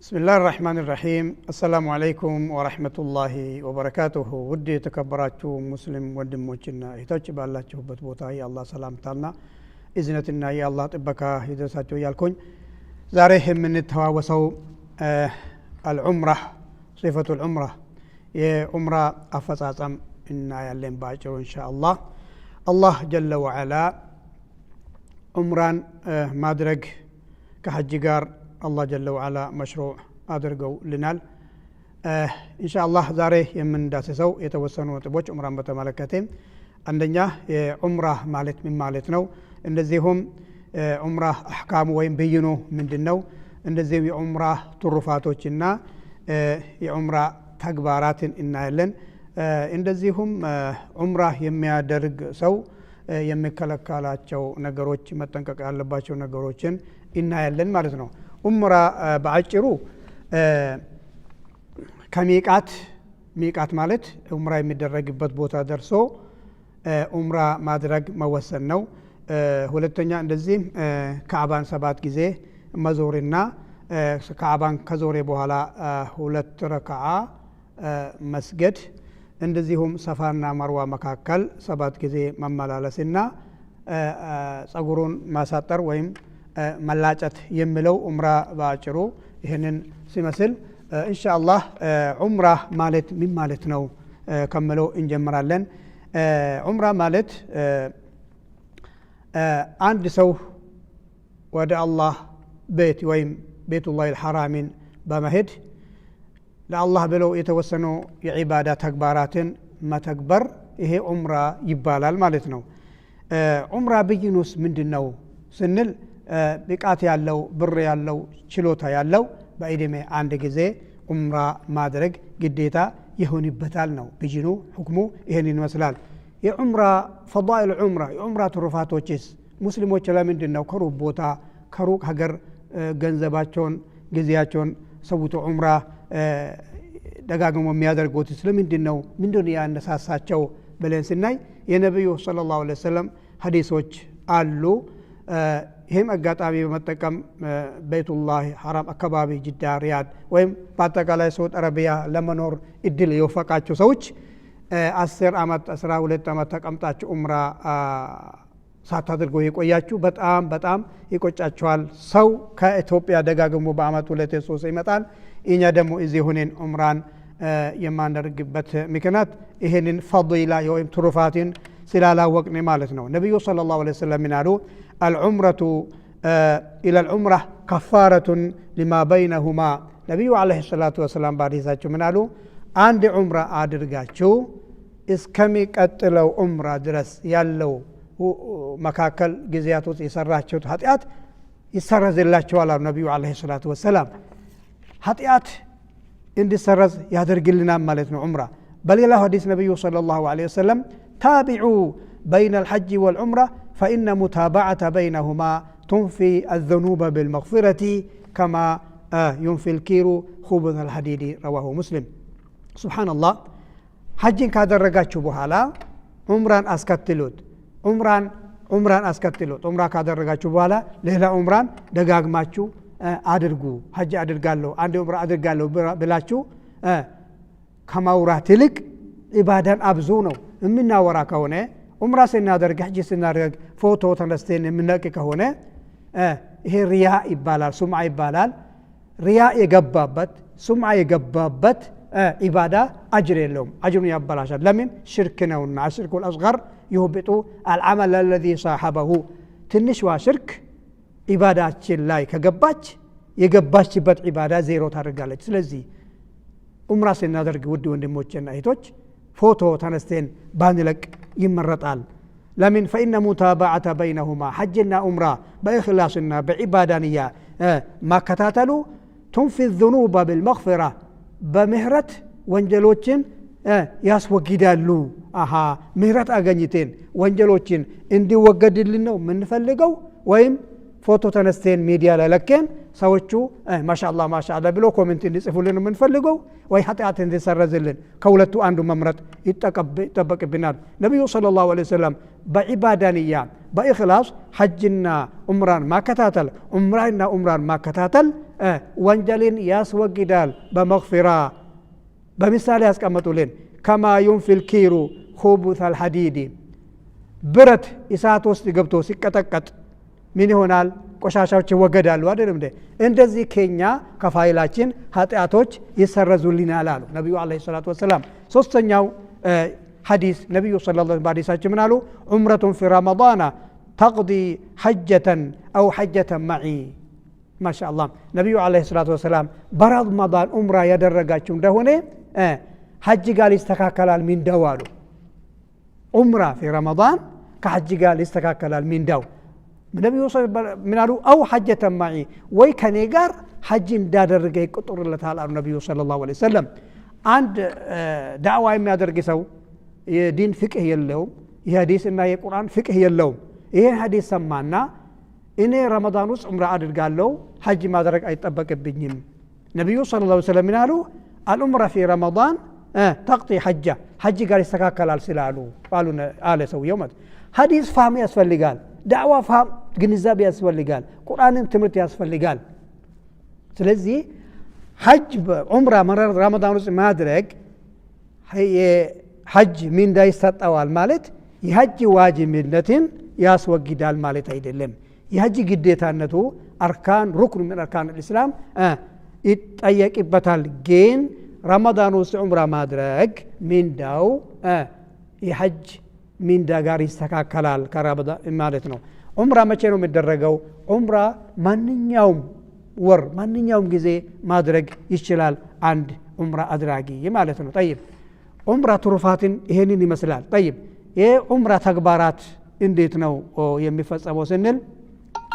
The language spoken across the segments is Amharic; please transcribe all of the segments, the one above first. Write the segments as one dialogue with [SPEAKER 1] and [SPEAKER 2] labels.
[SPEAKER 1] بسم الله الرحمن الرحيم። السلام عليكم ورحمة الله وبركاته። ውድ የተከበራችሁ ሙስሊም ወንድሞችና እህቶች፣ ባላችሁበት ቦታ የአላህ ሰላምታና እዝነትና የአላህ ጥበቃ ይድረሳችሁ እያልኩኝ፣ ዛሬ የምንተዋወሰው العمرة، صفة العمرة፣ የዑምራ አፈጻጸም እናያለን በአጭሩ إن شاء الله። አላህ جل وعلا ዑምራን ማድረግ ከሐጅ ጋር አላህ جل وعلا مشروع አድርገውልናል። إن شاء الله ዛሬ የምንዳስሰው የተወሰኑ ነጥቦች ዑምራን በተመለከተ፣ አንደኛ የዑምራ ማለት ምን ማለት ነው? እንደዚሁም ዑምራ አሕካሙ ወይም ብይኑ ምንድን ነው? እንደዚሁም የዑምራ ትሩፋቶችና የዑምራ ተግባራትን እናያለን። እንደዚሁም ዑምራ የሚያደርግ ሰው የሚከለከላቸው ነገሮች፣ መጠንቀቅ ያለባቸው ነገሮችን እናያለን ማለት ነው። ዑምራ በአጭሩ ከሚቃት፣ ሚቃት ማለት ዑምራ የሚደረግበት ቦታ ደርሶ ዑምራ ማድረግ መወሰን ነው። ሁለተኛ እንደዚህም ካዕባን ሰባት ጊዜ መዞርና ካዕባን ከዞረ በኋላ ሁለት ረክዓ መስገድ፣ እንደዚሁም ሰፋና መርዋ መካከል ሰባት ጊዜ መመላለስና ጸጉሩን ማሳጠር ወይም መላጨት የሚለው ዑምራ በአጭሩ ይህንን ሲመስል፣ إن شاء الله ዑምራ ማለት ምን ማለት ነው ከምለው እንጀምራለን። ዑምራ ማለት አንድ ሰው ወደ አላህ ቤት ወይም بيت الله الحرام ን በመሄድ ለአላህ ብለው የተወሰኑ የዒባዳ ተግባራትን መተግበር፣ ይሄ ዑምራ ይባላል ማለት ነው። ዑምራ ብይኑስ ምንድን ነው ስንል፣ ብቃት ያለው፣ ብር ያለው፣ ችሎታ ያለው በዕድሜ አንድ ጊዜ ዑምራ ማድረግ ግዴታ ይሆንበታል ነው ብይኑ፣ ሁክሙ ይህን ይመስላል። የዑምራ فضائل ዑምራ፣ የዑምራ ትሩፋቶችስ፣ ሙስሊሞች ለምንድን ነው ከሩቅ ቦታ፣ ከሩቅ ሀገር ገንዘባቸውን፣ ጊዜያቸውን ሰውቶ ዑምራ ደጋግሞ የሚያደርጉት ስለምንድን ነው? ምንድን ያነሳሳቸው ብለን ስናይ የነቢዩ صلى الله عليه وسلم ሀዲሶች አሉ። ይህም አጋጣሚ በመጠቀም بيت الله الحرام አካባቢ ጅዳ፣ ሪያድ ወይም በአጠቃላይ ሳውዲ አረቢያ ለመኖር እድል የወፈቃቸው ሰዎች 10 ዓመት፣ 12 ዓመት ተቀምጣችሁ ዑምራ ሳታደርጉ የቆያችሁ በጣም በጣም ይቆጫችኋል። ሰው ከኢትዮጵያ ደጋግሞ በአመት ሁለት ሶስት ይመጣል። እኛ ደግሞ እዚህ ሁነን ዑምራን የማናደርግበት ምክንያት ይህንን فضيلة ወይም ትሩፋትን ስላላወቅን ማለት ነው። ነቢዩ صلى الله عليه وسلم ምን አሉ? العمرة إلى العمرة كفارة لما بينهما። ነቢዩ عليه الصلاة والسلام በሐዲሳቸው ምን አሉ? አንድ ዑምራ አድርጋችሁ እስከሚቀጥለው ዑምራ ድረስ ያለው መካከል ጊዜያት ውስጥ የሰራችሁት ኃጢአት ይሰረዝላችኋል አሉ ነቢዩ عليه الصلاة والسلام። ኃጢአት እንዲሰረዝ ያደርግልናል ማለት ነው ዑምራ። በሌላው ሐዲስ ነቢዩ صلى الله عليه وسلم تابعوا بين الحج والعمرة فإن متابعة بينهما تنفي الذنوب بالمغفرة كما ينفي الكير خبث الحديد، رواه مسلم። سبحان الله፣ ሐጅን ካደረጋችሁ በኋላ ዑምራን አስከትሉት። ዑምራን አስከትሉት። ዑምራ ካደረጋችሁ በኋላ ሌላ ዑምራን ደጋግማችሁ አድርጉ። ሐጅ አድርጋለሁ፣ አንድ ዑምራ አድርጋለሁ ብላችሁ ከማውራት ይልቅ ኢባዳን አብዙ ነው። የምናወራ ከሆነ፣ ዑምራ ስናደርግ፣ ሐጅ ስናደርግ ፎቶ ተነስተን የምንለቅ ከሆነ ይሄ ሪያ ይባላል፣ ሱምዓ ይባላል። ሪያ የገባበት፣ ሱምዓ የገባበት ኢባዳ አጅር የለውም፣ አጅሩን ያበላሻል። ለምን? ሽርክ ነውና። الشرك الأصغر يحبط العمل الذي صاحبه። ትንሽዋ ሽርክ ኢባዳችን ላይ ከገባች የገባችበት ዒባዳ ዜሮ ታደርጋለች። ስለዚህ ዑምራ ስናደርግ ውድ ወንድሞችና እህቶች ፎቶ ተነስተን ባንለቅ ይመረጣል። ለምን? فإن متابعة بينهما፣ ሐጅና ዑምራ በእኽላስና በዒባዳ ንያ ማከታተሉ تنفي الذنوب بالمغفرة፣ በምህረት ወንጀሎችን ያስወግዳሉ። አሃ፣ ምህረት አገኝቴን ወንጀሎችን እንዲወገድልን ነው የምንፈልገው ወይም ፎቶ ተነስቴን ሚዲያ ላይ ለቀን ሰዎቹ ማሻአላ ማሻአላ ብሎ comment እንዲጽፉልን የምንፈልገው ወይ ኃጢአት እንዲሰረዝልን፣ ከሁለቱ አንዱ መምረጥ ይጠበቅብናል። ነቢዩ صلى الله عليه وسلم በዒባዳ ንያ በኢኽላስ ሐጅና ዑምራን ማከታተል፣ ዑምራና ዑምራን ማከታተል ወንጀልን ያስወግዳል። በመግፊራ በምሳሌ ያስቀመጡልን كما ينفي الكير خبث الحديد፣ ብረት እሳት ውስጥ ገብቶ ሲቀጠቀጥ ምን ይሆናል? ቆሻሻዎች ይወገዳሉ አይደለም እንዴ? እንደዚህ ከኛ ከፋይላችን ኃጢአቶች ይሰረዙልናል አሉ ነቢዩ عليه الصلاة والسلام። ሶስተኛው ሐዲስ ነቢዩ صلى الله በሐዲሳቸው ምን አሉ? عمرة في رمضان تقضي حجة أو حجة معي። ማሻአላህ፣ ነቢዩ عليه الصلاة والسلام በረመዳን ዑምራ ያደረጋችሁ እንደሆነ ሐጅ ጋር ይስተካከላል ሚንዳው አሉ። ዑምራ في رمضان ከሐጅ ጋር ይስተካከላል ሚንዳው። ነቢዩ ምን አሉ? أو حجة معي፣ ወይ ከኔ ጋር ሐጅ እንዳደረገ ይቆጠርለታል አሉ ነቢዩ صلى الله عليه وسلم። አንድ ዳዕዋ የሚያደርግ ሰው የዲን ፍቅህ የለውም፣ የሐዲስ እና የቁርአን ፍቅህ የለውም። ይሄን ሐዲስ ሰማና እኔ ረመዳን ውስጥ ዑምራ አድርጋለሁ፣ ሐጅ ማድረግ አይጠበቅብኝም። ነቢዩ صلى الله عليه وسلم ምን አሉ? العمرة في رمضان تقضي حجة፣ ሐጅ ጋር ይስተካከላል ስላሉ አለ ሰውየው ማለት። ሐዲስ ፋህም ያስፈልጋል። ዳዕዋ ፋህም ግንዛቤ ያስፈልጋል። ቁርአንም ትምህርት ያስፈልጋል። ስለዚህ ሐጅ ዑምራ ረመዳን ውስጥ ማድረግ የሐጅ ምንዳ ይሰጠዋል ማለት የሐጅ ዋጅብነትን ያስወግዳል ማለት አይደለም። የሐጅ ግዴታነቱ أركان ركن من أركان الإسلام ይጠየቅበታል። ግን ረመዳን ውስጥ ዑምራ ማድረግ ምንዳው የሐጅ ሚንዳ ጋር ይስተካከላል ማለት ነው። ዑምራ መቼ ነው የሚደረገው? ዑምራ ማንኛውም ወር ማንኛውም ጊዜ ማድረግ ይችላል አንድ ዑምራ አድራጊ ማለት ነው። طيب፣ ዑምራ ትሩፋትን ይሄንን ይመስላል። طيب፣ የዑምራ ተግባራት እንዴት ነው የሚፈጸመው ስንል፣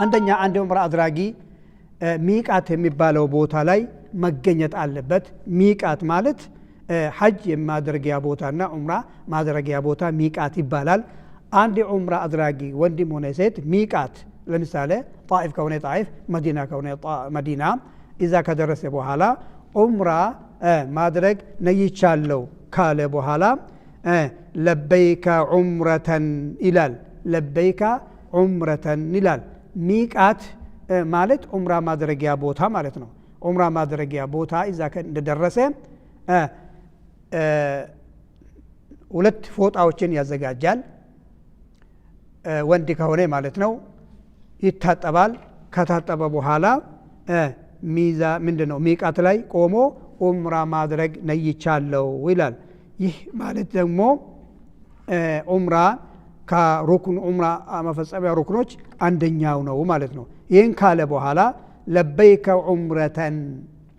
[SPEAKER 1] አንደኛ አንድ ዑምራ አድራጊ ሚቃት የሚባለው ቦታ ላይ መገኘት አለበት። ሚቃት ማለት ሐጅ የማድረጊያ ቦታና ዑምራ ማድረጊያ ቦታ ሚቃት ይባላል። አንድ የዑምራ አድራጊ ወንድም ሆነ ሴት ሚቃት ለምሳሌ ጣኢፍ ከሆነ ጣኢፍ፣ መዲና ከሆነ መዲና እዛ ከደረሰ በኋላ ዑምራ ማድረግ ነይቻለው ካለ በኋላ لبيك عمرة ይላል። لبيك عمرة ይላል። ሚቃት ማለት ዑምራ ማድረጊያ ቦታ ማለት ነው። ዑምራ ማድረጊያ ቦታ እዛ እንደደረሰ ሁለት ፎጣዎችን ያዘጋጃል። ወንድ ከሆነ ማለት ነው። ይታጠባል። ከታጠበ በኋላ ሚዛ ምንድን ነው ሚቃት ላይ ቆሞ ዑምራ ማድረግ ነይቻለው ይላል። ይህ ማለት ደግሞ ዑምራ ከሩክን ዑምራ መፈጸሚያ ሩክኖች አንደኛው ነው ማለት ነው። ይህን ካለ በኋላ لبيك عمرة፣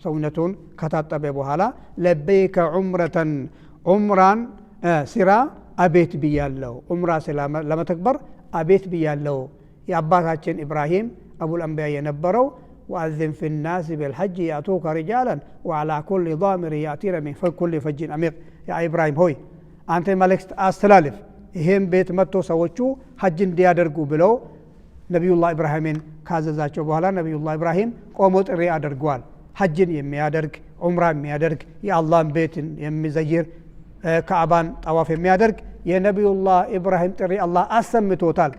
[SPEAKER 1] ሰውነቱን ከታጠበ በኋላ لبيك عمرة፣ ዑምራን ስራ አቤት ብያለው፣ ዑምራ ለመተግበር አቤት ብያለው። የአባታችን ኢብራሂም أبو الأنبياء የነበረው وأذن في الناس بالحج يأتوك رجالا وعلى كل ضامر يأتين من كل فج عميق። ያ ኢብራሂም ሆይ፣ አንተ መልእክት አስተላልፍ፣ ይሄን ቤት መጥቶ ሰዎቹ ሐጅ እንዲያደርጉ ብለው ነቢዩላህ ኢብራሂምን ካዘዛቸው በኋላ ነቢዩላህ ኢብራሂም ቆሞ ጥሪ አድርገዋል። ሐጅን የሚያደርግ፣ ዑምራ የሚያደርግ፣ የአላህን ቤትን የሚዘይር፣ ካዕባን ጠዋፍ የሚያደርግ የነቢዩላህ ኢብራሂም ጥሪ አላህ አሰምቶታል።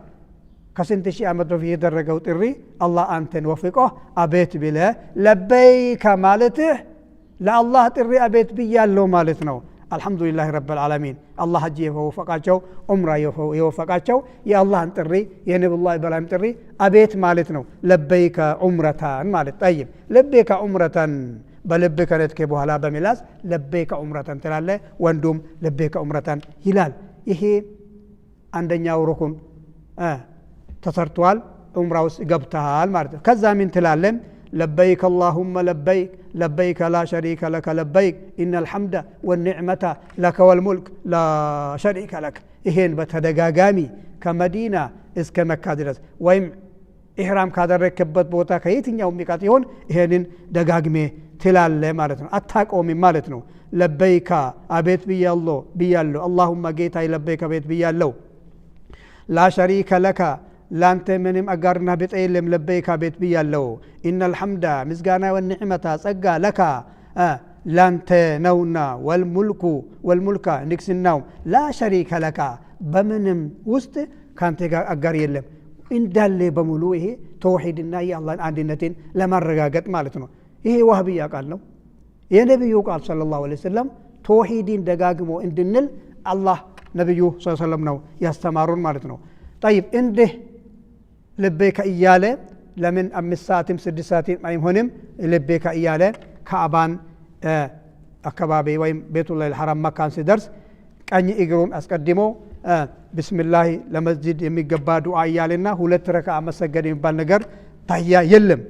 [SPEAKER 1] ከስንት ሺህ ዓመት በፊት የተደረገው ጥሪ አላህ አንተን ወፍቆህ አቤት ብለህ لبيك ማለትህ ለአላህ ጥሪ አቤት ብያለሁ ማለት ነው። الحمد لله رب العالمين። አላህ ሐጅ የወፈቃቸው፣ ዑምራ የወፈቃቸው የአላህን ጥሪ የነቢዩላህ ኢብራሂም ጥሪ አቤት ማለት ነው። لبيك عمرة ማለት። طيب፣ لبيك عمرة በልብ ከነትኬ በኋላ በምላስ لبيك عمرة ትላለ። ወንዱም لبيك عمرة ይላል። ይሄ አንደኛው ሩኩን ተሰርቷል። ዑምራ ውስጥ ገብተሃል ማለት ነው። ከዛ ምን ትላለን? لبيك اللهم لبيك، لبيك لا شريك لك لبيك، إن الحمد والنعمة لك والملك لا شريك لك። ይሄን በተደጋጋሚ ከመዲና እስከ መካ ድረስ ወይም ኢሕራም ካደረክበት ቦታ ከየትኛው ሚቃት ይሆን ይሄንን ደጋግሜ ትላለ ማለት ነው። አታቆሚም ማለት ነው። لبيك አቤት ብያለሁ ብያለሁ፣ اللهم ጌታዬ لبيك አቤት ብያለሁ። لا شريك لك ላንተ ምንም አጋርና ቢጤ የለም፣ لبيك አቤት ብያለው። إن الحمد ምስጋና፣ والنعمة ጸጋ፣ لك ላንተ ነውና፣ والملك والملك ንግስናው፣ لا شريك لك በምንም ውስጥ ካንተ ጋር አጋር የለም። እንዳለ በሙሉ ይሄ ተውሒድና የአላህን አንድነትን ለማረጋገጥ ማለት ነው። ይሄ ዋህብያ ቃል ነው። የነቢዩ ቃል صلى الله عليه وسلم ተውሒድን ደጋግሞ እንድንል አላህ ነቢዩ ሰለም ነው ያስተማሩን ማለት ነው። طيب፣ እንዲህ لبيك እያለ ለምን 5 ሰዓትም 6 ሰዓትም አይሆንም? لبيك እያለ ካዕባን አካባቢ ወይም ቤቱላህ ልሐራም መካን ሲደርስ ቀኝ እግሩን አስቀድሞ بسم الله ለመስጂድ የሚገባ ዱዓ እያለና ሁለት ረክዓ መሰገድ የሚባል ነገር ታያ የለም።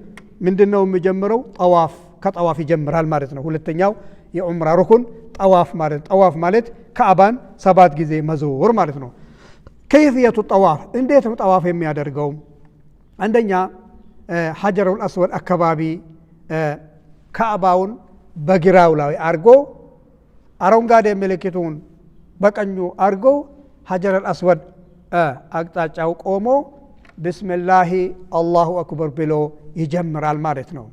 [SPEAKER 1] ምንድን ነው የሚጀምረው? ጠዋፍ፣ ከጠዋፍ ይጀምራል ማለት ነው። ሁለተኛው የዑምራ ሩኩን ጠዋፍ ማለት፣ ጠዋፍ ማለት ካዕባን ሰባት ጊዜ መዞር ማለት ነው። كيفية الطواف፣ እንዴት ነው ጠዋፍ የሚያደርገው? አንደኛ ሐጀረል አስወድ አካባቢ ካዕባውን በግራው ላይ አርጎ፣ አረንጓዴ ምልክቱን በቀኙ አርጎ፣ ሐጀረል አስወድ አቅጣጫው ቆሞ بسم الله الله أكبر ብሎ ይጀምራል ማለት ነው።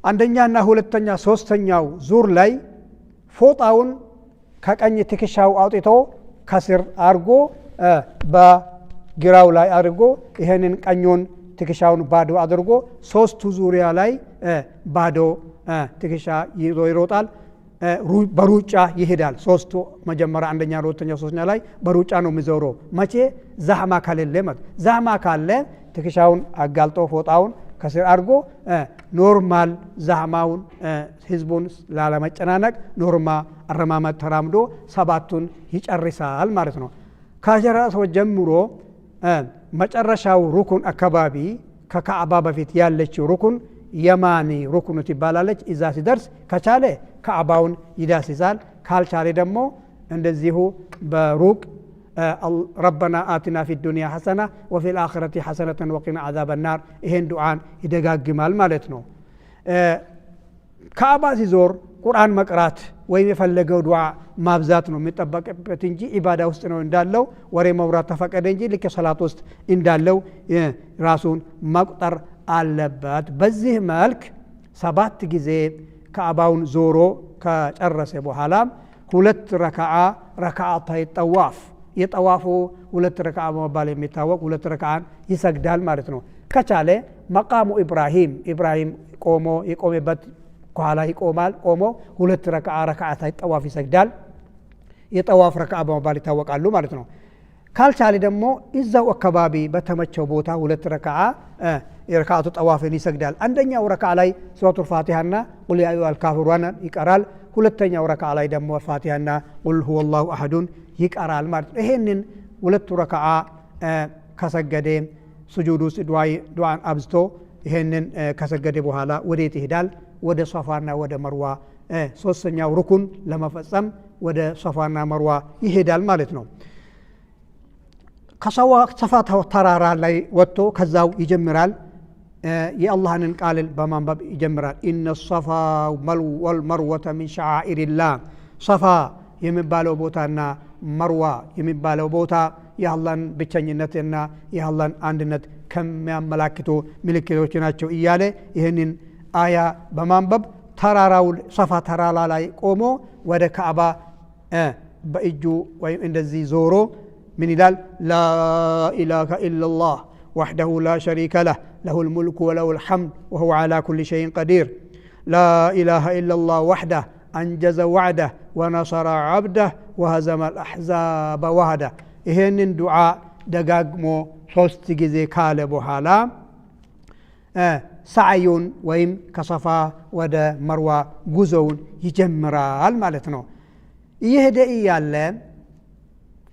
[SPEAKER 1] አንደኛና ሁለተኛ ሶስተኛው ዙር ላይ ፎጣውን ከቀኝ ትከሻው አውጥቶ ከስር አርጎ፣ በግራው ላይ አድርጎ፣ ይሄንን ቀኙን ትከሻውን ባዶ አድርጎ ሶስቱ ዙሪያ ላይ ባዶ ትከሻ ይዞ ይሮጣል። በሩጫ ይሄዳል። ሶስቱ መጀመሪያ አንደኛ፣ ሁለተኛ፣ ሶስተኛ ላይ በሩጫ ነው የሚዞረው። መቼ? زحمة ከሌለ ማለት። زحمة ካለ ትከሻውን አጋልጦ ፎጣውን ከስር አድርጎ normal زحمة ውን ህዝቡን ላለመጨናነቅ normal አረማመድ ተራምዶ ሰባቱን ይጨርሳል ማለት ነው። ከሐጀረል አስወድ ጀምሮ መጨረሻው ሩኩን አካባቢ ከካዕባ በፊት ያለችው ሩኩን የማኒ ሩኩኑ ትባላለች። እዛ ሲደርስ ከቻለ ካዕባውን ይዳስሳል። ካልቻለ ደግሞ እንደዚሁ በሩቅ ربنا آتنا في الدنيا حسنة وفي الآخرة حسنة وقنا عذاب النار ይሄን ዱዓን ይደጋግማል ማለት ነው። ካዕባ ሲዞር ቁርአን መቅራት ወይም የፈለገው ዱዓ ማብዛት ነው የሚጠበቅበት እንጂ ኢባዳ ውስጥ ነው እንዳለው ወሬ መውራት ተፈቀደ እንጂ ልክ ሰላት ውስጥ እንዳለው ራሱን መቁጠር አለበት። በዚህ መልክ ሰባት ጊዜ ካዕባውን ዞሮ ከጨረሰ በኋላ ሁለት ረክዓ፣ ركعتي الطواف፣ የጠዋፉ ሁለት ረክዓ በመባል የሚታወቅ ሁለት ረክዓን ይሰግዳል ማለት ነው። ከቻለ መቃሙ ኢብራሂም፣ ኢብራሂም ቆሞ የቆመበት ከኋላ ይቆማል። ቆሞ ሁለት ረክዓ ركعتي الطواف ይሰግዳል። የጠዋፍ ረክዓ በመባል ይታወቃሉ ማለት ነው። ካልቻለ ደግሞ እዛው አካባቢ በተመቸው ቦታ ሁለት ረክዓ የረክዓቱ ጠዋፍን ይሰግዳል። አንደኛው ረክዓ ላይ ሱረቱል ፋቲሃና قل يا أيها الكافرون ይቀራል። ሁለተኛው ረክዓ ላይ ደግሞ ፋቲሃና قل هو الله أحد ን ይቀራል ማለት ነው። ይሄንን ሁለቱ ረክዓ ከሰገደ ሱጁድ ውስጥ ዱዓን አብዝቶ ይሄንን ከሰገደ በኋላ ወዴት ይሄዳል? ወደ ሶፋና ወደ መርዋ፣ ሶስተኛው ሩኩን ለመፈጸም ወደ ሶፋና መርዋ ይሄዳል ማለት ነው። ከሰፋ ተራራ ላይ ወጥቶ ከዛው ይጀምራል። የአላህንን ቃል በማንበብ ይጀምራል። إن الصفا والمروة من شعائر الله፣ ሰፋ የሚባለው ቦታና መርዋ የሚባለው ቦታ የአላህን ብቸኝነትና የአላህን አንድነት ከሚያመላክቱ ምልክቶች ናቸው እያለ ይህንን አያ በማንበብ ተራራው ሰፋ ተራራ ላይ ቆሞ ወደ ካዕባ በእጁ ወይም እንደዚህ ዞሮ ምን ይላል? لا إله إلا الله وحده لا شريك له، له الملك وله الحمد وهو على كل شيء قدير، لا إله إلا الله وحده أنجز وعده ونصر عبده وهزم الأحزاب وحده። ይሄንን ዱዓ ደጋግሞ ሶስት ጊዜ ካለ በኋላ ሰዓዩን ወይም ከሰፋ ወደ መርዋ ጉዞውን ይጀምራል ማለት ነው። እየሄደ እያለ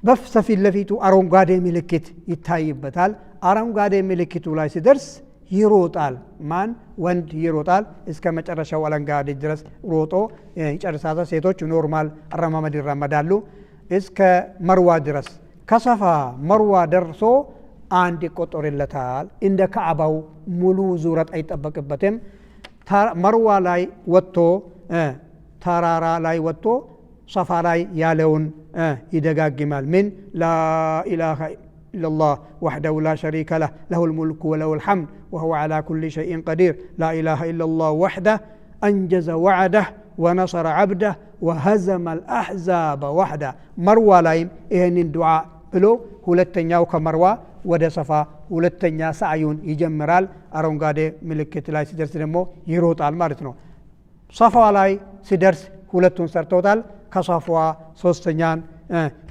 [SPEAKER 1] በፊት ለፊቱ አረንጓዴ ምልክት ይታይበታል። አረንጓዴ ምልክቱ ላይ ሲደርስ ይሮጣል። ማን? ወንድ ይሮጣል። እስከ መጨረሻው አረንጓዴ ድረስ ሮጦ ይጨርሳል። ሴቶች normal አረማመድ ይራመዳሉ እስከ መርዋ ድረስ። ከሰፋ መርዋ ደርሶ አንድ ይቆጠርለታል። እንደ ካዕባው ሙሉ ዙረት አይጠበቅበትም። መርዋ ላይ ወጥቶ፣ ተራራ ላይ ወጥቶ ሰፋ ላይ ያለውን ይደጋግማል። ምን? لا إله إلا الله وحده لا شريك له له الملك وله الحمد وهو على كل شيء قدير لا إله إلا الله وحده أنجز وعده ونصر عبده وهزم الأحزاب وحده። መርዋ ላይም ይህንን ዱዓ ብሎ ሁለተኛው ከመርዋ ወደ ሰፋ ሁለተኛ ሰዓዩን ይጀምራል። አረንጓዴ ምልክት ላይ ሲደርስ ደግሞ ይሮጣል ማለት ነው። ሰፋ ላይ ሲደርስ ሁለቱን ሰርተውታል። ከሰፋ ሶስተኛን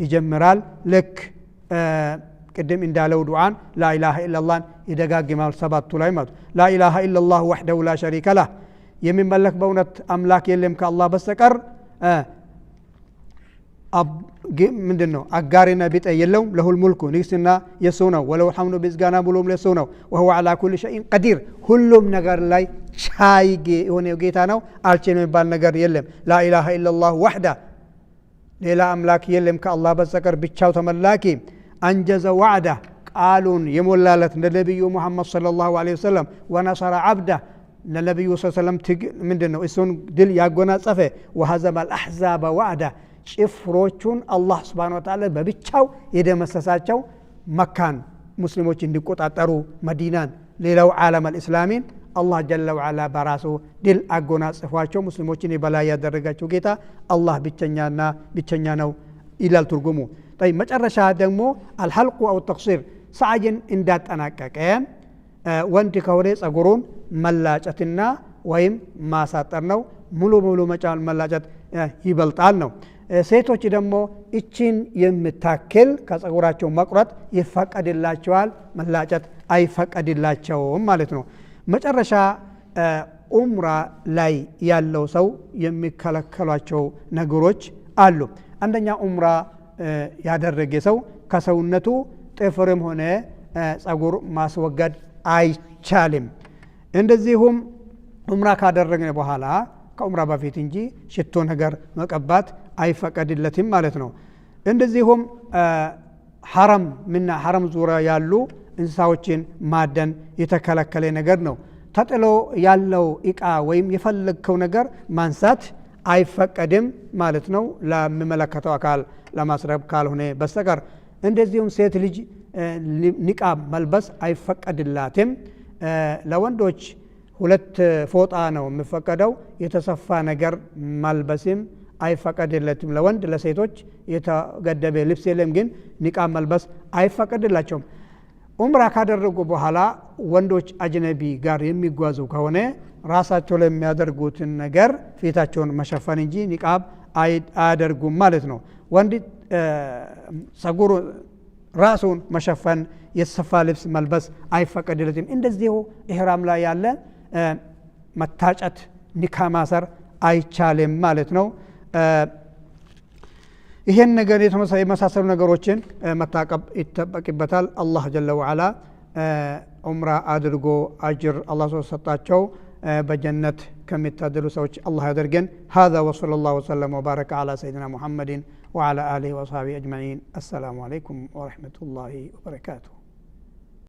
[SPEAKER 1] ይጀምራል። ልክ ቅድም እንዳለው ዱዓን لا إله إلا الله ን ይደጋግማል ሰባቱ ላይ ማለት لا إله إلا الله وحده لا شريك له፣ የሚመለክ በእውነት አምላክ የለም ከአላህ በስተቀር፣ ምንድን ነው አጋሪና ቢጤ የለውም። له الملك ንግስና የሱ ነው። وله الحمد ምስጋና ሙሉም ለሱ ነው። وهو على كل شيء قدير ሁሉም ነገር ላይ ቻይ የሆነ ጌታ ነው። አልችልም የሚባል ነገር የለም። لا إله إلا الله وحده ሌላ አምላክ የለም ከአላህ በስተቀር ብቻው ተመላኪ። أنجز وعده ቃሉን የሞላለት ለነቢዩ ሙሐመድ صلى الله عليه وسلم። ونصر عبده ለነቢዩ ሰለም ምንድን ነው እሱን ድል ያጎናጸፈ። وهزم الأحزاب وحده ጭፍሮቹን አላህ سبحانه وتعالى በብቻው የደመሰሳቸው፣ መካን ሙስሊሞች እንዲቆጣጠሩ፣ መዲናን፣ ሌላው ዓለም አልእስላሚን አላህ جل وعلا በራሱ ድል አጎናጽፏቸው ሙስሊሞችን የበላይ ያደረጋቸው ጌታ አላህ ብቸኛና ብቸኛ ነው ይላል ትርጉሙ። طيب መጨረሻ ደግሞ الحلق أو التقصير ሰዓይን እንዳጠናቀቀ ወንድ ከሆነ ጸጉሩን መላጨትና ወይም ማሳጠር ነው። ሙሉ ሙሉ መላጨት ይበልጣል ነው። ሴቶች ደግሞ እቺን የምታክል ከጸጉራቸው መቁረጥ ይፈቀድላቸዋል፣ መላጨት አይፈቀድላቸውም ማለት ነው። መጨረሻ ኡምራ ላይ ያለው ሰው የሚከለከሏቸው ነገሮች አሉ። አንደኛ ኡምራ ያደረገ ሰው ከሰውነቱ ጥፍርም ሆነ ጸጉር ማስወገድ አይቻልም። እንደዚሁም ኡምራ ካደረግን በኋላ ከኡምራ በፊት እንጂ ሽቶ ነገር መቀባት አይፈቀድለትም ማለት ነው። እንደዚሁም ሐረም ምና ሐረም ዙሪያ ያሉ እንስሳዎችን ማደን የተከለከለ ነገር ነው። ተጥሎ ያለው እቃ ወይም የፈለግከው ነገር ማንሳት አይፈቀድም ማለት ነው፣ ለሚመለከተው አካል ለማስረብ ካልሆነ በስተቀር። እንደዚሁም ሴት ልጅ ኒቃብ መልበስ አይፈቀድላትም። ለወንዶች ሁለት ፎጣ ነው የሚፈቀደው። የተሰፋ ነገር መልበስም አይፈቀድለትም ለወንድ። ለሴቶች የተገደበ ልብስ የለም፣ ግን ኒቃብ መልበስ አይፈቀድላቸውም። ኡምራ ካደረጉ በኋላ ወንዶች አጅነቢ ጋር የሚጓዙ ከሆነ ራሳቸው ላይ የሚያደርጉትን ነገር ፊታቸውን መሸፈን እንጂ ኒቃብ አያደርጉም ማለት ነው። ወንድ ጸጉሩ ራሱን መሸፈን፣ የተሰፋ ልብስ መልበስ አይፈቀድለትም። እንደዚሁ ኢህራም ላይ ያለ መታጨት፣ ኒካ ማሰር አይቻልም ማለት ነው። ይሄን ነገር የመሳሰሉ ነገሮችን መታቀብ ይጠበቅበታል። አላህ جل وعلا ዑምራ አድርጎ አጅር አላህ ሰጣቸው በጀነት ከሚታደሉ ሰዎች አላህ ያደርገን። هذا وصلى الله وسلم وبارك على سيدنا محمد وعلى آله وصحبه أجمعين። السلام عليكم ورحمة الله وبركاته።